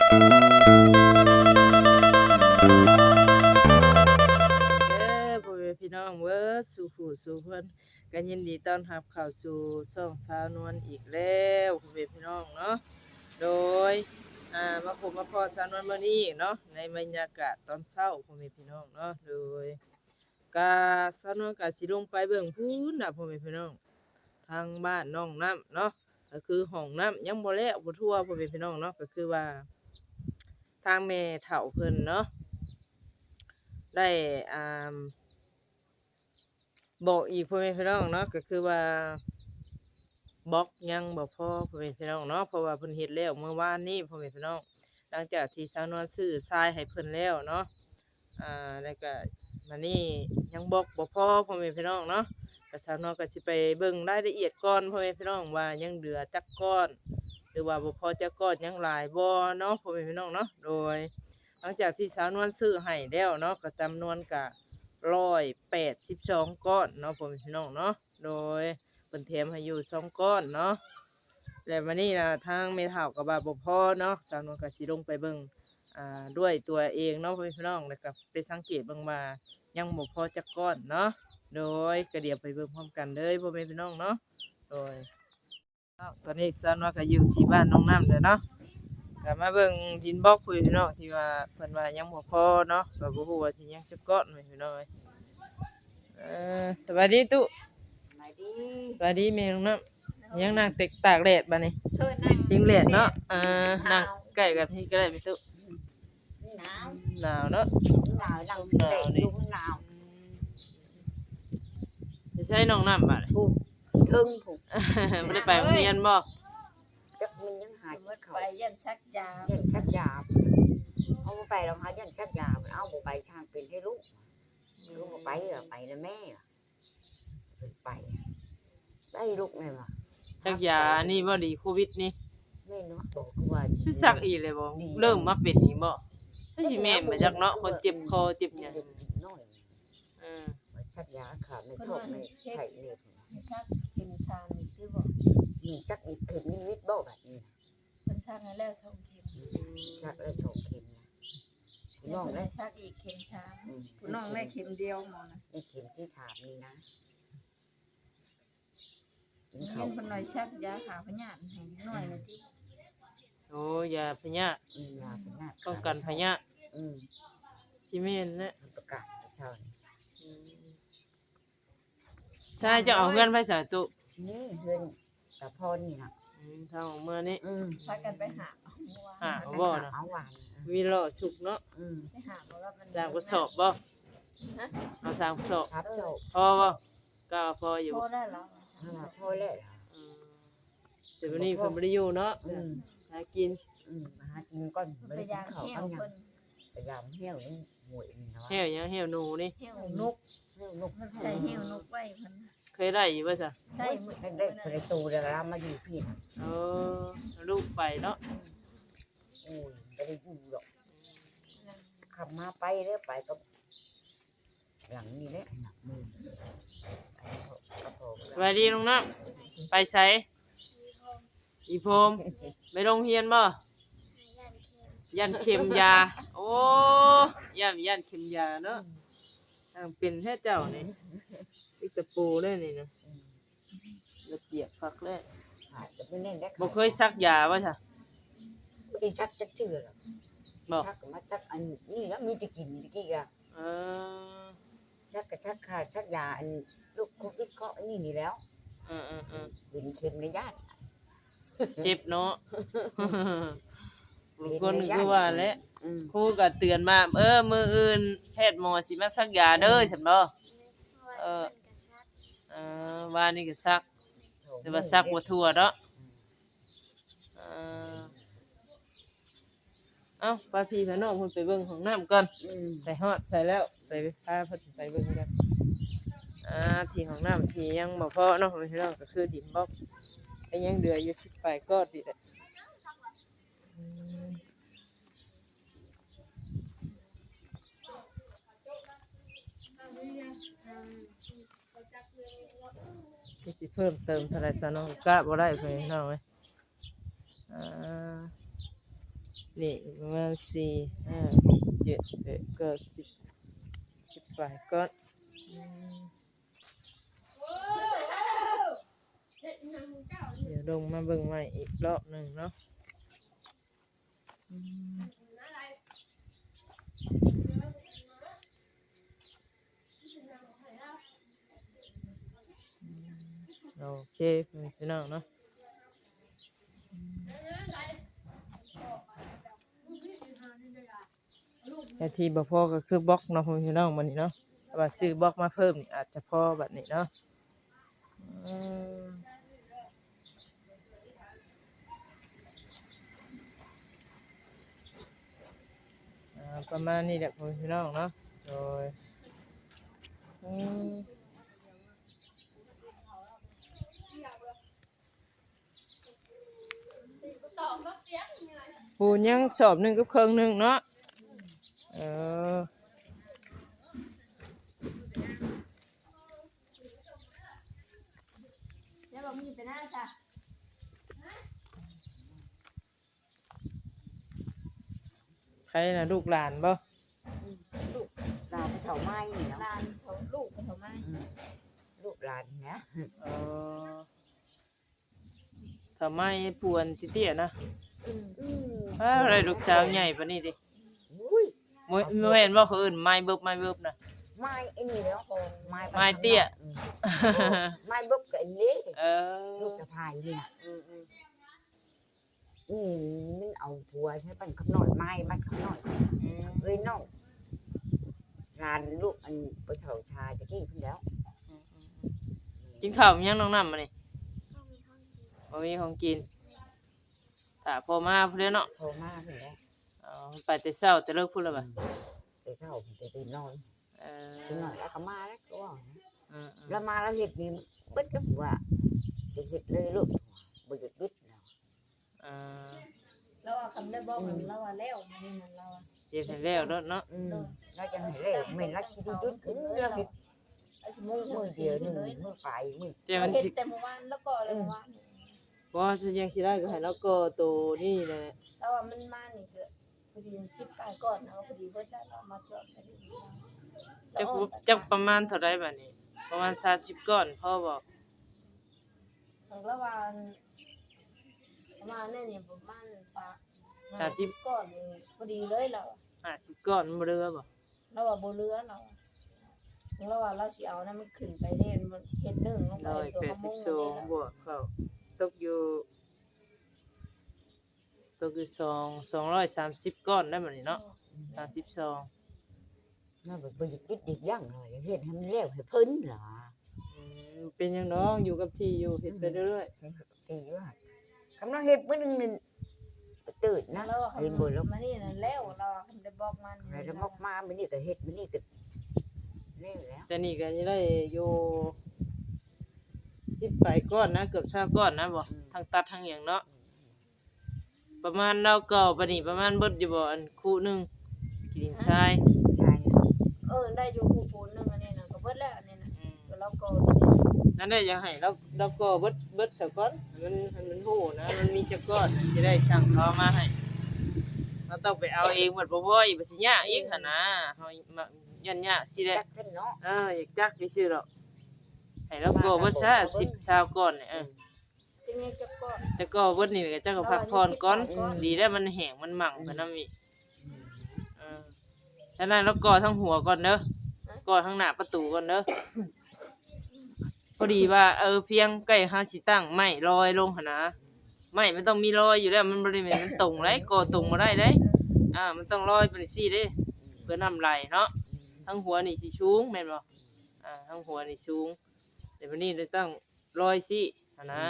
ເດີ ພໍ່ແມ່ພີ່ນ້ອງເບິດສູ່ຜູ້ສູ່ຄົນ ກໍຍິນດີຕ້ອນຮັບເຂົ້າສູ່ຊ່ອງສາວນວນອີກແລ້ວ ພໍ່ແມ່ພີ່ນ້ອງເນາະ. ໂດຍ ອ່າ ມາພົບມາພໍ້ສາວນວນມື້ນີ້ເນາະ ໃນບັນຍາກາດຕອນເຊົ້າ ພໍ່ແມ່ພີ່ນ້ອງເນາະ. ໂດຍ ກະສາວນວນກະຊິລົງໄປເບິ່ງພຸ້ນນະ ພໍ່ແມ່ພີ່ນ້ອງ ທາງບ້ານນ້ອງນ້ຳເນາະ ກໍຄືຫ້ອງນ້ຳຍັງບໍ່ແລ້ວບໍ່ທົ່ວ ພໍ່ແມ່ພີ່ນ້ອງເນາະ. ກໍຄືວ່າທາງແມ່ເຖົ້າເພິ່ນເນາະ ໄດ້ ອ່າ ບອກອີກ ພໍ່ແມ່ພີ່ນ້ອງເນາະ ກໍຄືວ່າບລັອກຍັງບໍ່ພໍ ພໍ່ແມ່ພີ່ນ້ອງເນາະ ເພາະວ່າເພິ່ນເຮັດແລ້ວມື້ວານນີ້ ພໍ່ແມ່ພີ່ນ້ອງ. ຫຼັງຈາກທີ່ສາວນວນຊື້ຊາຍໃຫ້ເພິ່ນແລ້ວເນາະ ອ່າ ແລ້ວກະມານີ້ຍັງບລັອກບໍ່ພໍ ພໍ່ແມ່ພີ່ນ້ອງເນາະ. ກະສາວນວນກະຊິໄປເບິ່ງລາຍລະອຽດກ່ອນ ພໍ່ແມ່ພີ່ນ້ອງ ວ່າຍັງເຫຼືອຈັກກ້ອນ ຫຼືວ່າບໍ່ພໍຈັກກ້ອນ ຍັງຫຼາຍບໍ່ເນາະ ພໍ່ແມ່ພີ່ນ້ອງເນາະ. ໂດຍ ຫຼັງຈາກທີ່ສາວນວນຊື້ໃຫ້ແລ້ວເນາະ ກະຈຳນວນກະຮ້ອຍແປດສິບສອງກ້ອນເນາະ ພໍ່ແມ່ພີ່ນ້ອງເນາະ. ໂດຍ ເພິ່ນແຖມໃຫ້ຢູ່ສອງກ້ອນເນາະ. ແລ້ວບັດນີ້ນະ ທາງແມ່ເຖົ້າກໍວ່າບໍ່ພໍເນາະ ສາວນວນກໍຊິລົງໄປເບິ່ງ ອ່າ ດ້ວຍຕົວເອງເນາະ ພໍ່ແມ່ພີ່ນ້ອງ ແລ້ວກໍໄປສັງເກດເບິ່ງວ່າຍັງບໍ່ພໍຈັກກ້ອນເນາະ. ໂດຍ ກໍດຽວໄປເບິ່ງພ້ອມກັນເລີຍ ພໍ່ແມ່ພີ່ນ້ອງເນາະ. ໂດຍ ເນາະ ຕອນນີ້ສາວນວນກໍຢູ່ທີ່ບ້ານນ້ອງນ້ຳແລ້ວເນາະ ກໍມາເບິ່ງດິນບລັອກ ພໍ່ແມ່ພີ່ນ້ອງ ທີ່ວ່າເພິ່ນວ່າຍັງບໍ່ພໍເນາະ ກໍບໍ່ຮູ້ວ່າຊິຍັງຈັກກ້ອນ ພໍ່ແມ່ພີ່ນ້ອງເອີຍ. ເອີ ສະບາຍດີຕຸ ສະບາຍດີ ສະບາຍດີແມ່ນ້ອງນ້ຳ. ຍັງນັ່ງເຕັກຕາກແດດບາດນີ້ ເອີ ນັ່ງ ພິງແດດເນາະ. ເອີ ນັ່ງໃກ້ກັນພີ້ກໍໄດ້ແມ່ຕຸ ໜາວ ໜາວເນາະ ໜາວ ນັ່ງພິງແດດຢູ່ ມັນໜາວ. ອືມ ໄປໃສນ້ອງນ້ຳບາດນີ້? ພຸ້ນ ເທິງພຸ້ນ ບໍ່ໄດ້ໄປໂຮງຮຽນບໍ່? ຈັກມັນຍັງຫາກິນເຂົ້າ ໄປຢ້ານສັກຢາ ຢ້ານສັກຢາ. ເຮົາບໍ່ໄປດອກ ເຮົາຢ້ານສັກຢາ. ເອົາ ບໍ່ໄປຊ່າງເປັນໃຫ້ລູກ ຄືບໍ່ໄປ ເອີ ໄປນຳແມ່ ໄປ ໄປລູກແມ່ນບໍ່? ສັກຢານີ້ບໍ່ດີໂຄວິດນີ້? ແມ່ນເນາະ ບໍ່ ຄືວ່າ ຄືສັກອີກແລ້ວບໍ່? ເລີ່ມມາເປັນອີກບໍ່? ຄືຊິແມ່ນບໍ່ຈັກເນາະ ຄົນເຈັບຄໍເຈັບຫຍັງ. ເດັກນ້ອຍ ເອີ ສັກຢາຂ້າໃນທ້ອງໃນໄສ້ເລັບ ສັກເຂັມສາມນີ້ຕິບໍ່? ແມ່ນ ສັກອີກເຂັມນີ້ວິດບໍ່ບາດນີ້? ເພິ່ນສັກໃຫ້ແລ້ວສອງເຂັມ ສັກແລ້ວສອງເຂັມນະ. ຜູ້ນ້ອງໄດ້ສັກອີກເຂັມສາມ ອືມ ຜູ້ນ້ອງໄດ້ເຂັມດຽວໝໍນະ ໄດ້ເຂັມທີສາມນີ້ນະ. ຍິນເພິ່ນວ່າສັກຢາຂ້າພະຍາດໃຫ້ເດັກນ້ອຍນະຕິ. ໂອ້ ຢາພະຍາດ ອືມ ຢາພະຍາດ ປ້ອງກັນພະຍາດ ອືມ ຊິແມ່ນແຫຼະ ປະກາດເຊົ້ານີ້. ອືມ ໃຊ່ ເຈົ້າເອົາເຮືອນໃຜໃສ່ຕູ້? ນີ້ເຮືອນຕາພອນນີ້ນະ. ອືມ ທາງອອກເມືອນີ້ ອືມ ພາກັນໄປຫາ ຫາເອົາບໍ່ນະ? ຫາເອົາຫວານ ມີລໍ້ສຸກເນາະ. ອືມ ໄປຫາບໍ່ລະ ມັນ ສາມກະສອບບໍ່? ຮະ ເອົາສາມກະສອບ ສາມກະສອບ ພໍບໍ່? ກໍພໍຢູ່ ພໍແລ້ວລະ ພໍແລ້ວ. ອືມ ແຕ່ມື້ນີ້ເພິ່ນບໍ່ໄດ້ຢູ່ເນາະ. ອືມ ຫາກິນ ອືມ ຫາກິນກ່ອນ ບໍ່ໄດ້ກິນເຂົ້າກັນຫຍັງ. ພະຍາມແຫ້ວນີ້ ຫ້ວຍນີ້ນະ ແຫ້ວຫຍັງ? ແຫ້ວໜູນີ້ ແຫ້ວນົກ ແຫ້ວນົກ ໃສ່ແຫ້ວນົກໄວ້ເພິ່ນ. ເຄີຍໄດ້ຢູ່ບໍ່ຊະ? ໄດ້ ໄດ້ ໄດ້ເທົ່າໃດໂຕແລ້ວລະມາຢູ່ພີ້ນະ. ເອີ ລູກໄປເນາະ. ອືມ ໂອ້ຍ ບໍ່ໄດ້ຢູ່ດອກ ອືມ ຂັບມາໄປເດີ ໄປກັບ ຫຼັງນີ້ແຫຼະ ອືມ ສະບາຍດີນ້ອງນ້ຳ ໄປໃສ? ອີ່ໂພມ ໄປໂຮງຮຽນບໍ່? ຢ້ານເຂັມຢາ ໂອ້ ຢ້ານ ຢ້ານເຂັມຢາເນາະ. ຊ່າງເປັນແທ້ເຈົ້ານີ້ ອີກຕະປູເດ້ນີ້ນະ. ລະບຽບຄັກແລ້ວ ບໍ່ເຄີຍສັກຢາບໍ່ຊະ? ບໍ່ໄດ້ສັກຈັກເທື່ອດອກ ບໍ່ ສັກກໍມາສັກອັນນີ້ລະ ມີແຕ່ກິນຕະກີ້ກະ. ເອີ ສັກກະສັກຂ້າ ສັກຢາອັນໂລກໂຄວິດເກາະອັນນີ້ນີ້ແລ້ວ. ເອີໆ ເຫັນເຂັມລະຢ້ານ ເຈັບເນາະ. ບາງຄົນຄືວ່າແຫຼະ ອືມ ຄູກໍເຕືອນມາ ເອີ ມື້ອື່ນແພດໝໍຊິມາສັກຢາເດີ ອືມ ຊັ້ນບໍ່? ເອີ ເອີ ວານນີ້ກໍສັກ ແຕ່ວ່າສັກບໍ່ທົ່ວເນາະ. ອືມ ເອີ ເອົ້າ ພາພີ່ພານ້ອງເພິ່ນໄປເບິ່ງຫ້ອງນ້ຳກ່ອນ. ອືມ ໄປຮອດໃສແລ້ວ ໄປ ພາເພິ່ນໄປເບິ່ງກັນ. ອ່າ ທີ່ຫ້ອງນ້ຳທີ່ຍັງບໍ່ພໍເນາະ ພີ່ນ້ອງ ກໍຄືດິນບລັອກ ກໍຍັງເຫຼືອຢູ່ສິບປາຍກ້ອນນີ້ແຫຼະ. ອືມ ຄືຊິເພີ່ມເຕີມເທົ່າໃດຊະເນາະ ກະບໍ່ໄດ້ ພີ່ນ້ອງເອີຍ. ອ່າ ນີ້ປະມານສີ່ ຫ້າ ຫົກ ເຈັດ ແປດ ເກົ້າ ສິບ ສິບປາຍກ້ອນ. ອືມ ດຽວລົງມາເບິ່ງໃໝ່ອີກລອບໜຶ່ງເນາະ. ອືມ ໂອເຄ ພີ່ນ້ອງເນາະ. ແຕ່ທີ່ບໍ່ພໍກໍຄືບລັອກເນາະ ພໍ່ແມ່ພີ່ນ້ອງ ບັດນີ້ເນາະ. ຖ້າວ່າຊື້ບລັອກມາເພີ່ມນີ້ອາດຈະພໍບັດນີ້ເນາະ. ອືມ ອ່າ ປະມານນີ້ແຫຼະ ພໍ່ແມ່ພີ່ນ້ອງເນາະ. ໂດຍ ອືມ ປູນຍັງສອບໜຶ່ງກັບເຄິ່ງໜຶ່ງເນາະ. ເອີ ແລ້ວບໍ່ມີໄປນາຊະ. ໃຜນະ ລູກຫຼານບໍ່? ອືມ ລູກຫຼານເຖົ້າໄມ້ນີ້ເນາະ. ຫຼານເຖົ້າ ລູກເຖົ້າໄມ້. ອືມ ລູກຫຼານນະ. ເອີ ເຖົ້າໄມ້ຜູ້ອັນເຕ້ຍໆນະ. ອືມ ອືມ ອ້າວ ໄດ້ລູກສາວໃຫຍ່ປານນີ້ຕິ? ໂອ້ຍ ບໍ່ ບໍ່ແມ່ນບໍ່ ເຂົາເອີ້ນໄມ້ເບິບ ໄມ້ເບິບນະ. ໄມ້ອັນນີ້ແຫຼະ ໄມ້ ໄມ້ເຕ້ຍ. ອືມ ໄມ້ເບິບກໍອັນນີ້. ເອີ ລູກສະໃພ້ນີ້ນະ. ອືມໆ ອືມ ມັນເອົາຜົວໃສ່ບ້ານຄຳນ້ອຍ ມາຍບ້ານຄຳນ້ອຍ. ອືມ ເອີຍນ້ອງ ຫຼານລູກອັນພໍ່ເຖົ້າຊາຕະກີ້ພຸ້ນແລ້ວ. ອືມໆ ກິນເຂົ້າຫຍັງນ້ອງນ້ຳມື້ນີ້? ບໍ່ມີຂອງກິນ ບໍ່ມີຂອງກິນ. ຖ້າພໍ່ມາພຸ້ນແຫຼະເນາະ. ພໍ່ມາພຸ້ນແຫຼະ. ອໍ ໄປແຕ່ເຊົ້າແຕ່ເລິກພຸ້ນລະບາດ. ອືມ ແຕ່ເຊົ້າພຸ້ນ ແຕ່ຕື່ນນອນ. ເອີ ຈັກໜ້ອຍລາວກໍມາແລ້ວ ກໍເວົ້ານະ. ເອີໆ ລາວມາລາວເຮັດນີ້ເບິດແລ້ວ ວ່າຈະເຮັດເລີຍໂລດ ບໍ່ຢາກຢຸດແລ້ວ. ອ່າ ລາວວ່າຄັນໄດ້ບອກ ອືມ ລາວວ່າແລ້ວ ມື້ນີ້ນັ້ນລາວວ່າ ເຮັດໃຫ້ແລ້ວໂລດເນາະ. ອືມ ໂດຍ ລາວຈະໃຫ້ແລ້ວ ແມ່ນລາວຊິໄດ້ຢຸດ ລາວເຮັດ ລາວຊິມຸງ ມື້ດຽວໜຶ່ງ ມື້ປາຍມື້ ແຕ່ມັນເຮັດແຕ່ມື້ວານ ລາວກໍແລ້ວ ອືມ ມື້ວານນີ້. ບໍ່ ສ່ວນໃຫຍ່ຊິໄດ້ກໍໃຫ້ລາວກໍໂຕນີ້ແຫຼະ. ລາວວ່າມັນມານີ້ກໍ ພໍດີສິບປາຍກ້ອນ ເອົາພໍດີເບິດແລ້ວ ເຮົາມາຈອດກັນ. ຈັກ ຈັກປະມານເທົ່າໃດບາດນີ້? ປະມານສາມສິບກ້ອນພໍບໍ່? ເຮົາລະວ່າ ປະມານນັ້ນນີ້ ປະມານສາມ ສາມສິບ ຫ້າສິບກ້ອນນີ້ພໍດີເລີຍລາວ. ຫ້າສິບກ້ອນບໍ່ເຫຼືອບໍ່? ລາວວ່າບໍ່ເຫຼືອ ລາວວ່າ ລາວວ່າລາວຊິເອົານັ້ນມັນຂຶ້ນໄປເດ້ ມັນເຮັດໜຶ່ງລົງໄປ ຮ້ອຍແປດສິບສອງ ຕົວຂະມຸງນີ້ລະ ບວກເຂົ້າ ຕົກຢູ່ ຕົກຢູ່ສອງ ສອງຮ້ອຍສາມສິບກ້ອນໄດ້ບັດນີ້ເນາະ. ອືມ ສາມສິບສອງ ລາວບໍ່ຢາກຢຸດຢາກຢັ້ງ ລາວຢາກເຮັດໃຫ້ມັນແລ້ວໃຫ້ເພິ່ນລະ. ອືມ ເປັນຫຍັງດອກ ຢູ່ກັບທີ່ຢູ່ ເຮັດໄປເລື້ອຍໆ. ອືມ ເຮັດກັບທີ່ຢູ່ ຄັນລາວເຮັດມື້ໜຶ່ງນີ້ ຕື່ນນະ ລາວວ່າ ເຫັນບໍ່ລະ ມານີ້ນະແລ້ວ ລາວວ່າຄັນໄດ້ບອກມານີ້ ໄດ້ບອກມາມື້ນີ້ກໍເຮັດ ມື້ນີ້ກໍແລ້ວແລ້ວ. ແຕ່ນີ້ກໍຍັງໄດ້ຢູ່ສິບປາຍກ້ອນນະ ເກືອບຊາວກ້ອນນະບໍ່? ອືມ ທັງຕັດທັງຫຍັງເນາະ. ອືມ ປະມານລາວກໍປານນີ້ ປະມານເບິດຢູ່ບໍ່ ອັນ ຄູໜຶ່ງ ຂີ້ດິນຊາຍ? ຊາຍ ເອີ ໄດ້ຢູ່ຄູ ຄູໜຶ່ງ ອັນນີ້ນະ ກໍເບິດແລ້ວ ອັນນີ້ນະ. ອືມ ກໍລາວກໍ ນັ້ນແຫຼະ ຢາກໃຫ້ລາວ ລາວກໍເບິດ ເບິດຊະກ່ອນ ໃຫ້ມັນ ໃຫ້ມັນຮູ້ນະ ມັນມີຈັກກ້ອນ ຊິໄດ້ສັ່ງເຂົາເອົາມາໃຫ້. ເຮົາຕ້ອງໄປເອົາເອງ ບັດບໍ່ພໍອີກ ບັດຊິຍາກອີກຫັ້ນນະ. ເຮົາ ຢ້ານຍາກຊິແຫຼະ ຢາກຈັກເນາະ. ເອີ ຢາກຈັກຊື່ໆດອກ ໃຫ້ລາວກໍເບິດຊະ ສິບຊາວກ້ອນນີ້. ເອີ ອືມ ຈັກແມ່ນຈັກກ້ອນ ຈັກກໍເບິດນີ້ກໍຈັກກໍພັກຜ່ອນກ່ອນ. ລາວວ່າຍັງສິບປາຍກ້ອນ ອືມ ດີແລ້ວ ມັນແຫ້ງມັນໝັ່ງ ອືມ ໄປນຳອີກ. ອືມ ເອີ ທາງນັ້ນລາວກໍ່ທາງຫົວກ່ອນເດີ ຮະ ກໍ່ທາງໜ້າປະຕູກ່ອນເດີ. ພໍດີວ່າ ເອີ ພຽງໃກ້ເຮົາຊິຕັ້ງໄມ້ລອຍລົງຫັ້ນນະ ໄມ້ມັນຕ້ອງມີລອຍຢູ່ແລ້ວ ມັນບໍ່ໄດ້ແມ່ນມັນຕົງໄດ໋ ກໍ່ຕົງບໍ່ໄດ້ໄດ໋. ອ່າ ມັນຕ້ອງລອຍເປັນຈັ່ງຊີ້ເດ້ ເພື່ອນ້ຳໄຫຼເນາະ. ອືມ ທາງຫົວນີ້ຊິສູງແມ່ນບໍ່? ອ່າ ທາງຫົວນີ້ສູງ ແຕ່ບັດນີ້ຕ້ອງ ລອຍຊີ້ຫັ້ນນະ.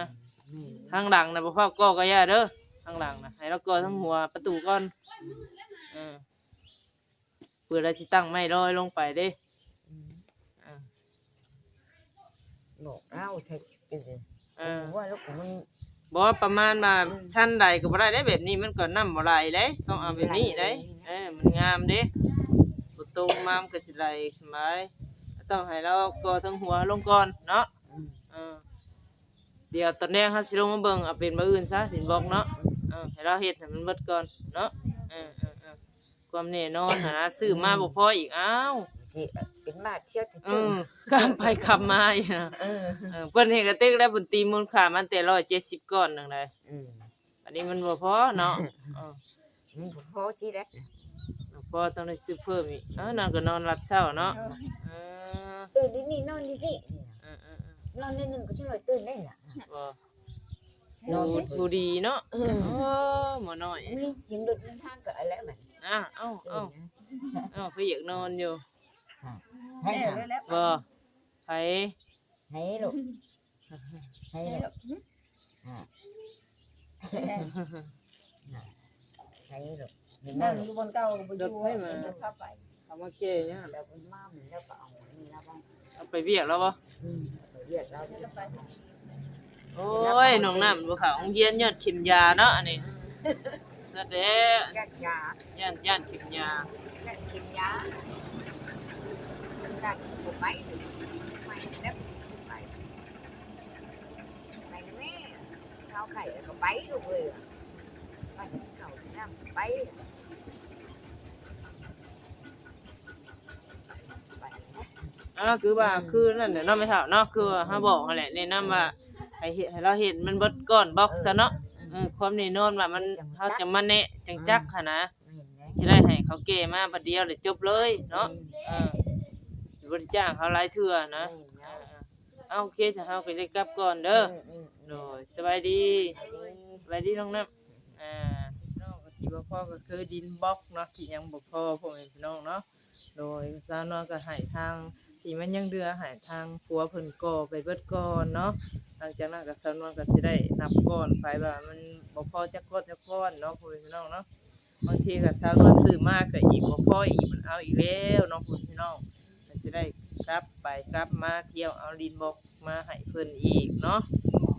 ອືມ ແມ່ນ ທາງຫຼັງນະ ບໍ່ຟ້າວກໍ່ກໍຢ່າເດີ ທາງຫຼັງນະ ໃຫ້ລາວກໍ່ທາງຫົວປະຕູກ່ອນ. ອືມ ເອີ ເພື່ອລາວຊິຕັ້ງໄມ້ລອຍລົງໄປເດ້. ອືມ ເອີ ບອກລາວໃຫ້ ເອີ ເອີ ວ່າລາວກໍມັນ ບໍ່ ປະມານວ່າ ອືມ ຊັ້ນໃດກໍບໍ່ໄດ້ເດ້ ແບບນີ້ມັນກໍນ້ຳບໍ່ໄຫຼເດ້ ຕ້ອງເອົາແບບນີ້ເດ້. ເອີ ມັນງາມເດ້ ບໍ່ຕົງມາມັນກໍຊິໄຫຼສະບາຍ. ຕ້ອງໃຫ້ລາວກໍ່ເທິງຫົວລົງກ່ອນເນາະ. ອືມ ເອີ ດຽວຕອນແລງເຮົາຊິລົງມາເບິ່ງ ເອົາເປັນມື້ອື່ນຊະ ດິນບລັອກເນາະ. ເອີ ໃຫ້ລາວເຮັດໃຫ້ມັນເບິດກ່ອນເນາະ. ເອີໆໆ ຄວາມແນ່ນອນຫັ້ນນະ ຊື້ມາບໍ່ພໍອີກ ອ້າວ ຊິເປັນບາດທຽວແຕ່ ເອີ ຊື້ ກັບໄປກັບມາອີກນະ ເອີ ເອີ ເພິ່ນເຮັດກະຕິກແລ້ວ ເພິ່ນຕີມູນຄ່າມັນແຕ່ຮ້ອຍເຈັດສິບກ້ອນໜຶ່ງໃດ ອືມ ອັນນີ້ມັນບໍ່ພໍເນາະ ເອີ ມັນບໍ່ພໍຊິແຫຼະ ບໍ່ພໍຕ້ອງໄດ້ຊື້ເພີ່ມອີກ ເອີ ນອນກໍນອນຫຼັບເຊົ້າເນາະ ເອີ ເອີ ຕື່ນດີນີ້ນອນດີນີ້ ເອີໆໆ ນອນໜ້ອຍໜຶ່ງກໍຊິລອຍຕື່ນໄດ້ລະ ບໍ່ ນອນ ໂອ້ ບໍ່ດີເນາະ ເອີ ໂອ້ ໝໍນ້ອຍ ມີສຽງລົດນຳທາງກໍເອົາແລ້ວບັດນີ້ ອ້າວ ເອົ້າ ເອົ້າ ເອົ້າ ເພິ່ນຢາກນອນຢູ່ ໃຜຫາ ບໍ່ ໃຜ ໃຜລູກ ໃຜລູກ ອ່າ ໃຜລູກ ເຫັນບໍ່ ນັ່ງຢູ່ບ່ອນເກົ່າກໍບໍ່ຢູ່ ລົດໃຜມາ ເອົາມາແກ່ຍາກ ແລ້ວເພິ່ນມາ ແລ້ວກໍເອົານີ້ລະ ເອົາໄປວຽກແລ້ວບໍ່? ອືມ ໄປວຽກແລ້ວ ໂອ້ຍ ນ້ອງນ້ຳບໍ່ເຂົ້າໂຮງຮຽນຍ້ອນເຂັມຢາເນາະ ອັນນີ້ ອືມ ສະແດງ ຢ້ານຢາ ຢ້ານ ຢ້ານເຂັມຢາ ຢ້ານເຂັມຢາ ຢ້ານບໍ່ໄປ ໄປແລ້ວ ໄປ ໄປແລ້ວແມ່ ເຊົາໄຂ້ແລ້ວກໍໄປລູກເອີຍ ໄປກິນເຂົ້າກິນນ້ຳໄປ ເອີ ຄືວ່າ ອືມ ຄືນັ້ນແຫຼະເນາະແມ່ເຖົ້າເນາະ ຄືວ່າເຮົາບອກຫັ້ນແຫຼະ ແນະນຳວ່າໃຫ້ເຮັດ ໃຫ້ລາວເຮັດມັນເບິດກ່ອນບໍ ເອີ ຊະເນາະ ເອີ ເອີ ຄວາມແນ່ນອນວ່າມັນ ເຮົາຈັ່ງມາແນະຈັ່ງຈັກຫັ້ນນະ ແມ່ນແຫຼະ ຈະໄດ້ໃຫ້ເຂົາແກ້ມາບັດດຽວແລ້ວຈົບເລີຍເນາະ ອືມ ເອີ ຊິບໍ່ໄດ້ຈ້າງເຂົາຫຼາຍເທື່ອນະ ແມ່ນແລ້ວ ເອີ ເອົາ ໂອເຄ ຊະ ເຮົາກໍໄດ້ກັບກ່ອນເດີ ອືມໆ ໂດຍ ສະບາຍດີ ສະບາຍດີ ສະບາຍດີນ້ອງນ້ຳ ອ່າ ນ້ອງກໍຊິບໍ່ພໍກໍຄືດິນບລັອກເນາະ ທີ່ຍັງບໍ່ພໍ ພໍ່ແມ່ພີ່ນ້ອງເນາະ ໂດຍ ສາວນວນກໍໃຫ້ທາງທີ່ມັນຍັງເຫຼືອ ໃຫ້ທາງຜົວເພິ່ນກໍ່ໄປເບິດກ່ອນເນາະ ຫຼັງຈາກນັ້ນກໍສາວນວນກໍຊິໄດ້ນັບກ້ອນໄປວ່າມັນບໍ່ພໍຈັກກ້ອນຈັກກ້ອນເນາະ ພໍ່ແມ່ພີ່ນ້ອງເນາະ ບາງທີກໍສາວນວນຊື້ມາກໍອີກບໍ່ພໍອີກ ມັນເອົາອີກແລ້ວເນາະ ພໍ່ແມ່ພີ່ນ້ອງ ກໍຊິໄດ້ກັບໄປກັບມາ ທ່ຽວເອົາດິນບລັອກ ມາໃຫ້ເພິ່ນອີກເນາະ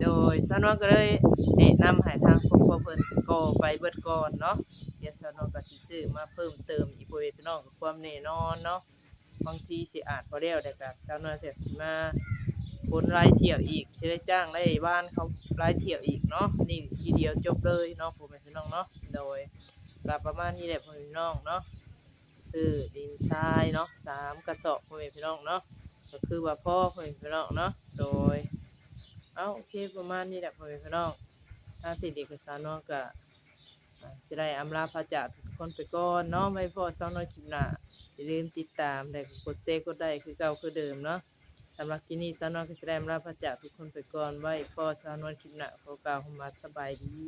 ໂດຍສາວນວນກໍເລີຍແນະນຳໃຫ້ທາງຄອບຄົວເພິ່ນກໍ່ໄປເບິດກ່ອນເນາະ ດຽວສາວນວນກໍຊິຊື້ມາເພີ່ມເຕີມອີກ ພໍ່ແມ່ພີ່ນ້ອງ ເພື່ອຄວາມແນ່ນອນເນາະ ບາງທີຊິອາດບໍ່ແລ້ວ ແລ້ວກໍສາວນວນຊິມາຂົນຫຼາຍຖ້ຽວອີກ ຊິໄດ້ຈ້າງໄດ້ວານເຂົາຫຼາຍຖ້ຽວອີກເນາະ ນີ້ທີດຽວຈົບເລີຍເນາະ ພໍ່ແມ່ພີ່ນ້ອງເນາະ ໂດຍ ກໍປະມານນີ້ແຫຼະ ພໍ່ແມ່ພີ່ນ້ອງເນາະ. ຊື້ດິນຊາຍເນາະ ສາມກະສອບ ພໍ່ແມ່ພີ່ນ້ອງເນາະ ກໍຄືວ່າພໍ ພໍ່ແມ່ພີ່ນ້ອງເນາະ ໂດຍ ເອົ້າ ໂອເຄ ປະມານນີ້ແຫຼະ ພໍ່ແມ່ພີ່ນ້ອງ ທາງທີ່ດີກໍສາວນວນກໍ ອ່າ ຊິໄດ້ອຳລາພາຈາກທຸກຄົນໄປກ່ອນເນາະ ໄວ້ພໍ້ສາວນວນຄລິບໜ້າ ຢ່າລືມຕິດຕາມ ແລະ ກົດແຊ ກົດໄລຄ໌ຄືເກົ່າຄືເດີມເນາະ ສຳລັບຄລິບນີ້ສາວນວນກໍຊິໄດ້ອຳລາພາຈາກທຸກຄົນໄປກ່ອນ ໄວ້ພໍ້ສາວນວນຄລິບໜ້າ ຂໍກ່າວຄຳວ່າສະບາຍດີ.